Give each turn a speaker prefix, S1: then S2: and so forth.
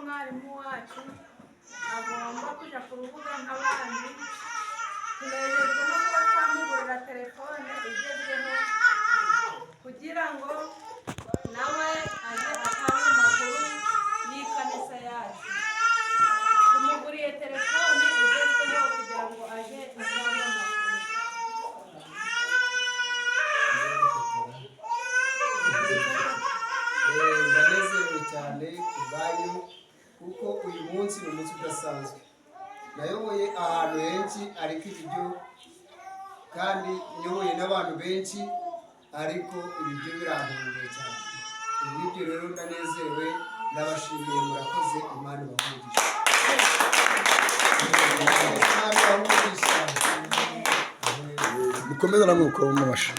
S1: Mwarimu wacu agomba kujya ku rubuga nk'abandi. Tunejejwe no kuba twamugurira telefone igezweho kugira ngo nawe ajye atanga amakuru y'ikanisa yacu. Tumuguriye telefone igezweho kugira ngo ajye atanga amakuru.
S2: Ndanezerewe cyane ku bwanyu kuko uyu munsi ni umunsi udasanzwe. Nayoboye ahantu henshi, ariko ibiryo, kandi nyoboye n'abantu benshi, ariko ibiryo birantunguye cyane. Ibyo rero ndanezerewe, ndabashimiye, murakoze. Imana ibahe umugisha, Imana ibahe umugisha.
S3: Mukomeze namwe mukoma amashyi.